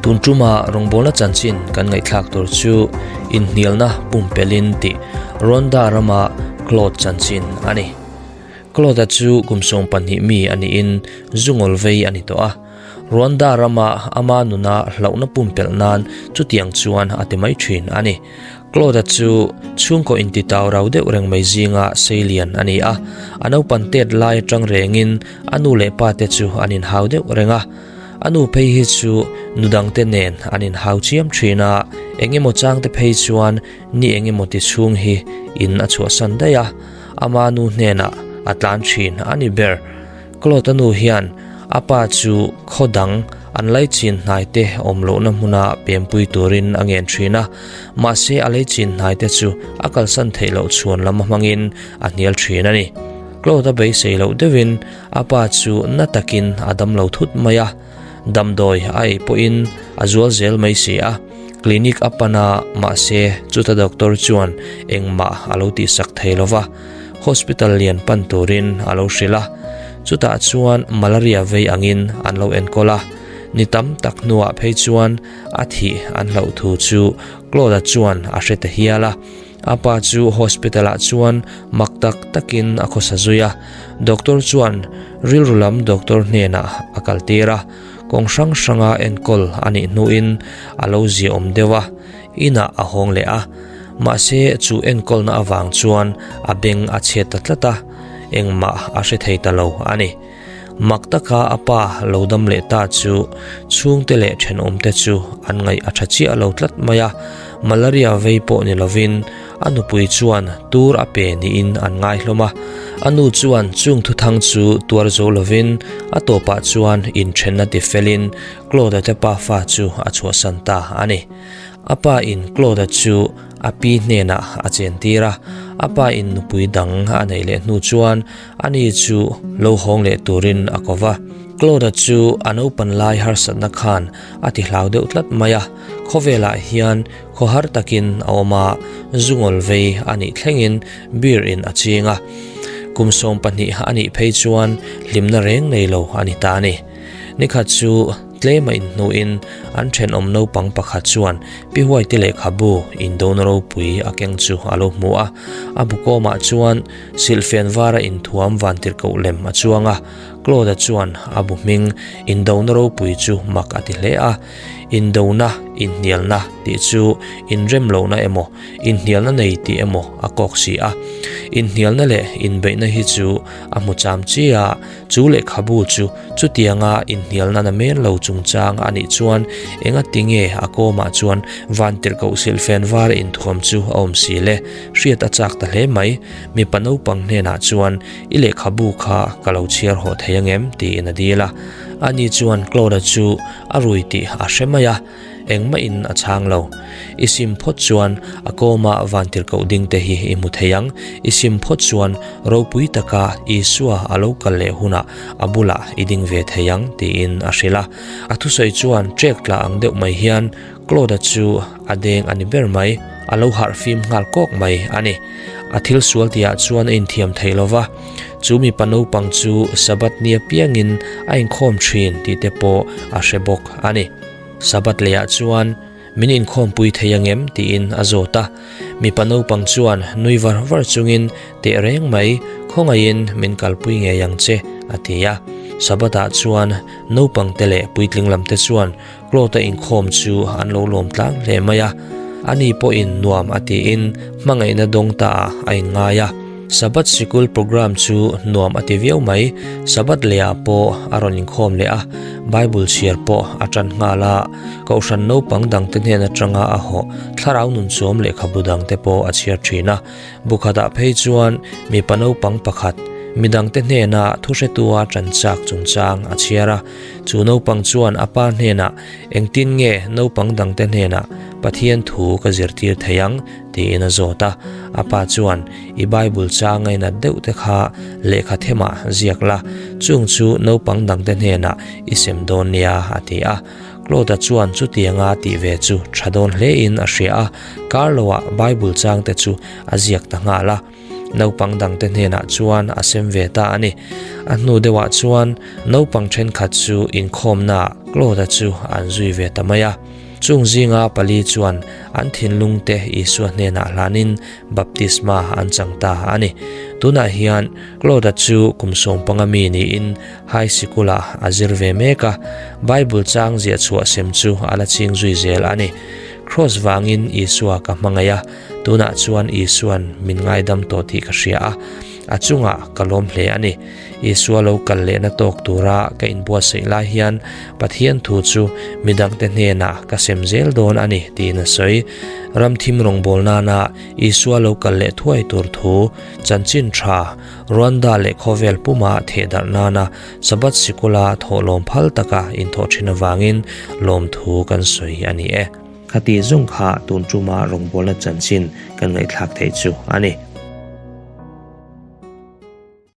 Tun tuma rawngbawlna chanchin kan ngaihthlak tur chu inhnialna pumpelhin tih Rwanda rama Claude chanchin a ni. Claude-a chu kum 12 mi a niin zungawl vei a ni tawh a. Rwanda rama ama nuna hlauhna pumpelh nan chutiang chuan a ti mai thin a ni. Claude-a chu chhungkaw intitau rau deuh reng mai zinga seilian a ni a, a naupan tet lai atang rengin a nu leh pa te chu an inhau deuh reng a. A nu phei hi chu nu dangte nen an inhau chiam thin a, eng emaw changte phei chuan ni eng emaw ti chhung hi in a chhuahsan daih a, ama nu hnenah a tlan thin a ni ber. Claude-a nu hian a pa chu khaw dang an laichin hnaite awm lohna hmuna pempui turin a ngen thin a, mahse a laichin hnaite chu a kalsan theih loh chhuan lam hmangin a hnial thin a ni. Claude-a beisei loh deuhin a pa chu na takin a dam lo thut mai a, damdawi a ei pawhin a zual zel mai si a, clinic a pan a, mahse chuta doctor chuan engmah a lo tihsak thei lo va. Hospital lian pan turin a lo hrilh a, chutah chuan malaria vei angin an lo enkawl a, ni tam tak hnuah phei chuan a thih an hlauh thu chu Claude-a chuan a hre ta hial a. A pa chu hospital-ah chuan mak tak takin a khawsa zui a, doctor chuan rilru lam doctor hnenah a kaltir a, kawng hrang hranga enkawl a nih hnuin a lo ziaawm deuh a. Inah a hawng leh a, mahse chu enkawlna avang chuan a beng a chhiat ta tlat a, engmah a hre thei ta lo a ni. Mak taka a pa lo dam leh ta chu chhungte leh thenawmte chu an ngaih a tha chiah lo tlat mai a, malaria vei pawh ni lovin a nupui chuan tur a pe niin an ngai hlawm a. A nu chuan chung thuthang chu tuar zo lovin a tawpah chuan inthenna tifelin Claude-a te pafa chu a chhuahsan ta a ni. A pa in Claude-a chu a pi hnenah a chentir a, a pa in nupui dang a neih leh hnu chuan ani chu lo hawng leh turin a ko va. Claude-a chu a naupan lai harsatna khan a ti hlau deuh tlat mai a, khawvelah hian khawhar takin a awm a, zungawl vei a nih thlengin beer in a ching a. Kum 12 a nih phei chuan hlimna reng nei lo a ni ta a ni. Nikhat chu Tlema inhnuhin an thenawm naupang pakhat chuan Pi Huaite lehkhabu indona ropui a keng chu a lo hmu a. A bukawmah chuan silhfen vara inthuam vantirhkoh lem a chuang a. Claude-a chuan a bu hming indona ropui chu mak a ti hle a. Indona, inhnialna tih chu inremlohna emaw, inhnialna nei tih emaw a kawk si a. Inhnialna leh inbeihna hi chu a hmu cham chi a. Chu lehkhabu chu chutianga inhnialna na men lo chungchang a nih chuan enga tinge a kawmah chuan vantirhkoh silhfen var inthuam chu a awm si le? Hriat a chak ta hle mai. Mipa naupang hnenah chuan i lehkhabu kha ka lo chhiar haw thei angem? tiin a dil a. Ani chuan Claude-a chu a rui tih a hre mai a. Engmah in a chhang lo. I sim phawt chuan a kawma vantirhkoh ding te hi i hmu thei ang. I sim phawt chuan ropui taka Isua a lo kal leh hunah a bulah i ding ve thei ang tiin a hrilh a. A thusawi chuan trek tla ang deuh mai hian Claude-a chu a deng a ni ber mai. A lo harh fim nghal kawk mai a ni. A thil sual tihah chuan a inthiam thei lo va. Chu mipa naupang chu Sabbath ni apiangin a inkhawm thin tih te pawh a hre bawk a ni. Sabbath lehah chuan min inkhawmpui thei angem tiin a zawt a. Mipa naupang chuan nui var var chungin teh reng mai, khawngaihin min kalpui ngei ang che a ti a. Sabbath-ah chuan naupangte leh puitling lamte chuan Claude-a inkhawm chu an lo lawm tlang hle mai a. Ani pawhin nuam a tiin hmangaihna dawng taah a inngai a. Sabbath sikul program chu nuam a ti viau mai. Sabbath lehah pawh a rawn inkhawm leh a, Bible chhiar pawh a tan nghal a. Kohhran naupang dangte hnen atanga a hawh thlarau nunchawm lehkhabu dangte pawh a chhiar thin a. Bu khatah phei chuan mipa naupang pakhat midangte hnena thuhretua tan chak chungchang a chhiar a. Chu naupang chuan a pa hnenah, Engtin nge naupang dangte hnenah Pathian thu ka zirtir thei ang? Tiin a zawt a. A pa chuan, I Bible chang ngainat deuh te kha lehkha themah ziak la, chung chu naupang dangte hnenah i sem dawn nia, a ti a. Claude-a chuan chutianga tih ve chu tha dawn hlein a hria a, kar loah Bible changte chu a ziak ta nghal a. Naupang dangte hnenah chuan a sem ve ta a ni. A hnu deuhah chuan naupang thenkhat chu inkhawmnaah Claude-a chu an zui ve ta mai a. Chung zinga pali chuan an thinlungte Isua hnenah hlanin baptisma an chang ta a ni. Tunah hian Claude-a chu kum sawmpanga mi niin high sikul-ah a zir ve mek a, Bible chang ziah chhuah sem chu a la ching zui zel a ni. Kraws vangin Isua ka hmangaih a, tunah chuan Isua'n min ngaidam tawh tih ka hria a, a chungah ka lawm hle a ni. Isua lo kal lehna tawk tura ka inbuatsaih lai hian Pathian thu chu midangte hnenah ka sem zel dawn a ni tiin a sawi. Ramthim rawngbâwl nana Isua lo kal leh thuai tur thu chanchin tha Rwanda leh khawvel puma thehdarh nana Sabbath sikula thawhlawm phal taka inthawh thin avangin lawmthu kan sawi a ni e. Khati zung kha tun tuma rawngbawlna chanchin kan ngaihthlak theih chu a ni.